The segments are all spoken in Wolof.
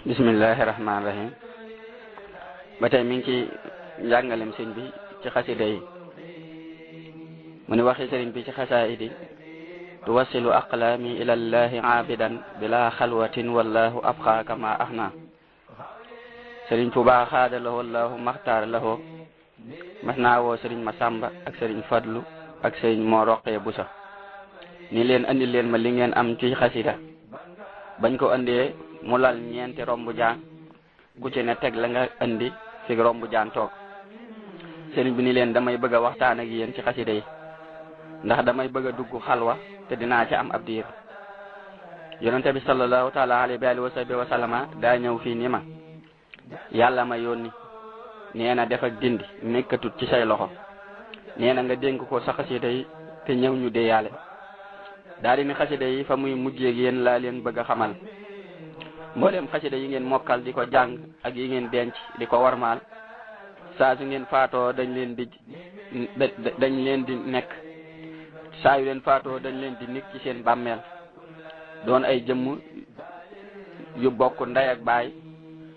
Bismillahirrahmanirrahim. ba tey mi ngi ci njàngalem sëñ bi ci xasida yi mu ni waxi sëriñ bi ci xasaayidi tuwasilu aqlaami ila llahi aabidan bila xalwatin wallahu abqa kama ahna sëriñ Tuubaa xaada lahu wallahu maxtaar lahu mas naa woo sëriñ Masamba ak sëriñ Fadlu ak sëriñ moo roqee busa ni leen andi leen ma li ngeen am ci xasida bañ ko andee mu lal ñeenti rombu jaan ku ci ne teg la nga andi fi rombu jaan toog sëriñ bi ni leen damay bëgg a waxtaan ak yéen ci xasida yi ndax damay bëgg a dugg xalwa te dinaa ci am ab diir yonente bi sallallahu taala alayhi wa sahbihi wa sallama daa ñëw fii ni ma yàlla ma yónni nee na def ak dindi nekkatut ci say loxo nee na nga dénk ko sa xasida yi te ñëw ñu deeyaale daal di ni xasida yi fa muy mujjeeg yéen laa leen bëgg a xamal mboolem xasida yi ngeen mokkal di ko jàng ak yi ngeen denc di ko warmaal saa su ngeen faatoo dañ leen di nekk saa yu leen faatoo dañ leen di nekk ci seen bàmmeel doon ay jëmm yu bokk ndey ak baay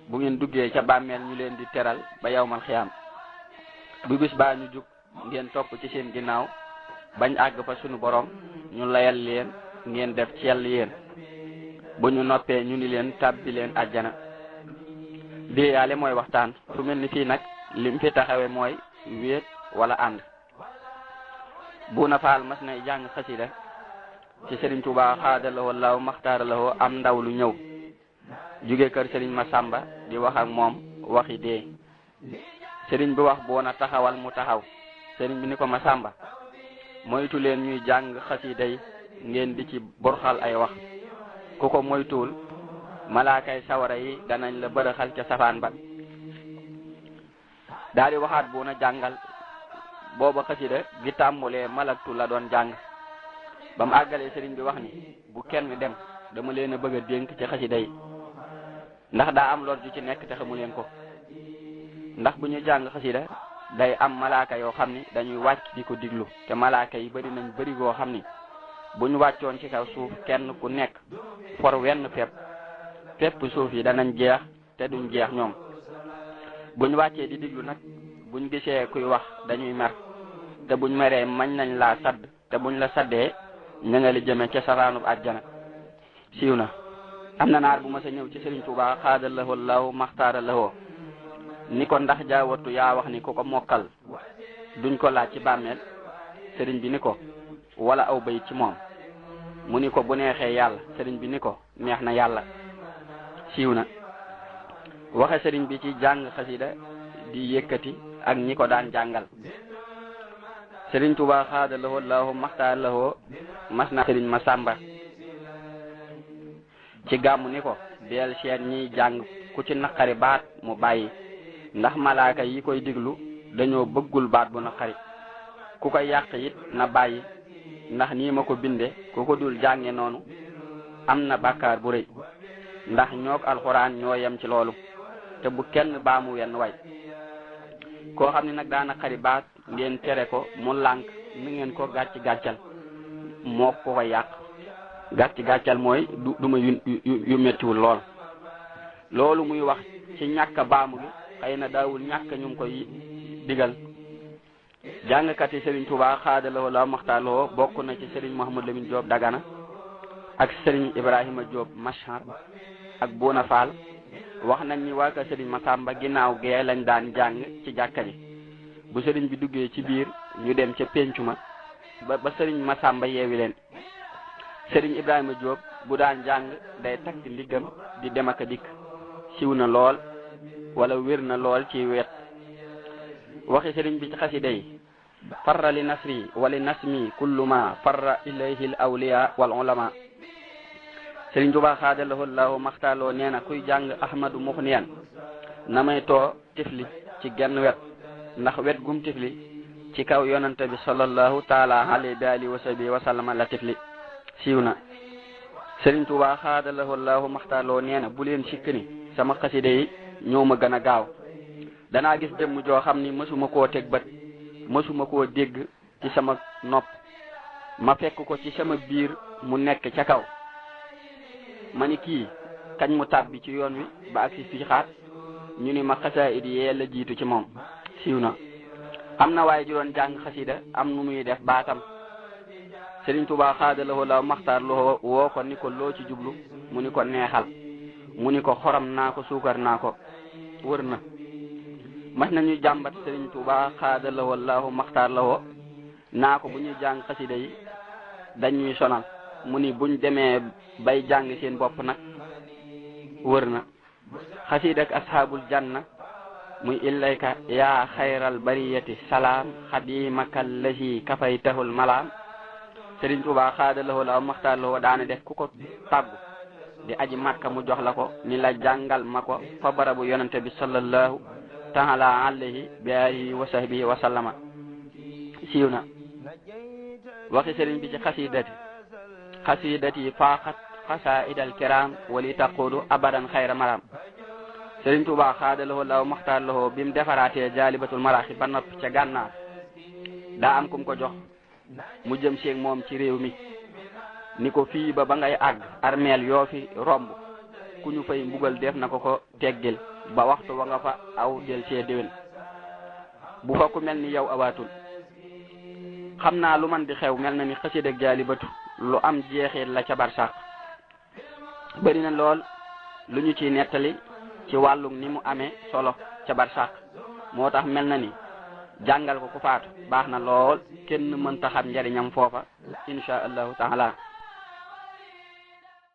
bu ngeen duggee ca bàmmeel ñu leen di teral ba yawmal xiyaam bu bis baa ñu jug ngeen topp ci seen ginnaaw bañ àgg fa sunu borom ñu layal leen ngeen def ci yàlla yéen bu ñu noppee ñu ni leen tàbbi leen àjjana déeyaale mooy waxtaan fu mel ni fii nag lim fi taxawe mooy wéet wala ànd Buuna Faal mas nay jàng xasida ci Sëriñ Tuubaa xaada la wallaahu maxtaara la am ndaw lu ñëw jóge kër Sëriñ Masamba di wax ak moom waxi dee sëriñ bi wax Buuna taxawal mu taxaw sëriñ bi ni ko Masamba moytu leen ñuy jàng xasida yi ngeen di ci borxal ay wax ku ko moytuwul malaakay sawara yi danañ la bërëxal ca safaan ba daal di waxaat Buuna jàngal booba xasida gi tàmbulee malaktu la doon jàng ba mu àggalee sëriñ bi wax ni bu kenn dem dama leen a bëgg a dénk ci xasida yi ndax daa am lor ju ci nekk te xamu leen ko ndax bu ñu jàng xasida day am malaaka yoo xam ni dañuy wàcc di ko diglu te malaaka yi bari nañ bari goo xam ni bu ñu wàccoon ci kaw suuf kenn ku nekk for wenn fépp suuf yi danañ jeex te duñ jeex ñoom bu ñu wàccee di diglu nag buñ gisee kuy wax dañuy mer te buñ meree mañ nañ laa sadd te buñ la saddee ña nga li jëme ca saraanub àjjana siiw na am na naar bu ma sa ñëw ci Sëriñ Tuubaa xaada lahu allahu maxtaara lahu ni ko ndax jaawatu yaa wax ni ku ko mokkal duñ ko laaj ci bàmmeel sëriñ bi ni ko wala aw bay ci moom mu ni ko bu neexee yàlla sëriñ bi ni ko neex na yàlla siiw na waxe sëriñ bi ci jàng xasida di yëkkati ak ñi ko daan jàngal Sëriñ Tuubaa xaada lahu allahu maxtaara lahu mas na Sëriñ Masamba ci gàmmu ni ko deel seet ñiy jàng ku ci naqari baat mu bàyyi ndax malaaka yi koy diglu dañoo bëggul baat bu naqari ku koy yàq it na bàyyi ndax nii ma ko binde ku ko dul jànge noonu am na bàkkaar bu rëy ndax ñook alxuraan ñoo yem ci loolu te bu kenn baamu wenn way koo xam ne nag daa naqari baat ngeen tere ko mu lànk ni ngeen ko gàccal moo ko koy yàq gàccal mooy duma yu mettiwul loolu muy wax ci ñàkk baamu gi xëy na daawul ñàkk ñu koy digal jàngkat yi Sëriñ Tuubaa xaada lahu la maxtaar lahu bokk na ci Sëriñ Mouhamadou Lamine Diop Dagana ak Sëriñ Ibrahima Diop Machar ak Buuna Faal wax nañ ni waa ka Sëriñ Masamba ginnaaw gee lañ daan jàng ci jàkka ji bu sëriñ bi duggee ci biir ñu dem ca péncu ma ba Sëriñ Masamba yeewi leen Sëriñ Ibrahima Diop bu daan jàng day takk ndiggam di dem ak a dikk siw na lool wala wér na lool ci wet waxi sëriñ bi ci xasida yi farra li nasri wali nasmi kullu ma farra ilayhi al awliya wal ulama Sëriñ Tuubaa xaada lahu allahu maxtaaloo nee na kuy jàng ahmadu muxniyan na may too tifli ci genn wet ndax wet gum tifli ci kaw yonante bi sallallahu taala alayhi wa sahbihi wa sallama la tifli siiw na Sëriñ Tuubaa xaada lahu allahu maxtaaloo nee na bu leen sikk ni sama xasida yi ñoo ma gën a gaaw danaa gis jëmm joo xam ni mësuma koo teg bët mësuma koo dégg ci sama nopp ma fekk ko ci sama biir mu nekk ca kaw ma ni kii kañ mu tàbbi ci yoon wi ba agsi fii xaat ñu ni ma xasaayid yee la jiitu ci moom siiw na. am na waaye ju doon jàng xasida am nu muy def baatam Sëriñ Tuubaa xaadalawoo la maxtaar loo woo ko ni ko loo ci jublu mu ni ko neexal mu ni ko xorom naa ko suukar naa ko wër na. mas nañu jàmbat Sëriñ Tuubaa xaadalawoo la maxtaar lawoo naa ko bu ñuy jàng xasida yi dañuy sonal mu ni buñ demee bay jàng seen bopp nag wër na. xasida ak ashaabul janna muy illayka yaa xayral bariyati salaam xadimaka allazi kafaytahul malaam Sëriñ Tuubaa xaadalawoo la maxtaar lawoo daana def ku ko tàggu di aji Makka mu jox la ko ni la jàngal ma ko fa barabu yonente bi sallallahu taala alayhi bi alihi wa sahbihi wa sallama siiw na. waxi sëriñ bi ci xasidati faaxat xasaidal kiram wali taqulu abadan xayra maram Sëriñ Tuubaa xaadalawoo la maxtaar lawoo bi mu defaraatee jaalibatul maraaxi ba noppi ca gànnaar daa am kum ko jox mu jëm seeg moom ci réew mi ni ko fii ba ngay àgg armeel yoo fi romb ku ñu fay mbugal def na ko teggil ba waxtu wa nga fa aw del see déwén bu fa ku mel ni yow awaatul. xam naa lu man di xew mel na ni xasida ak jaalibatu lu am jeexeel la ca barsàq bari na lool lu ñu ciy nettali ci wàllum ni mu amee solo ca barsàq moo tax mel na ni jàngal ko ku faatu baax na lool kenn mënta xam njariñam foofa insha allahu taala.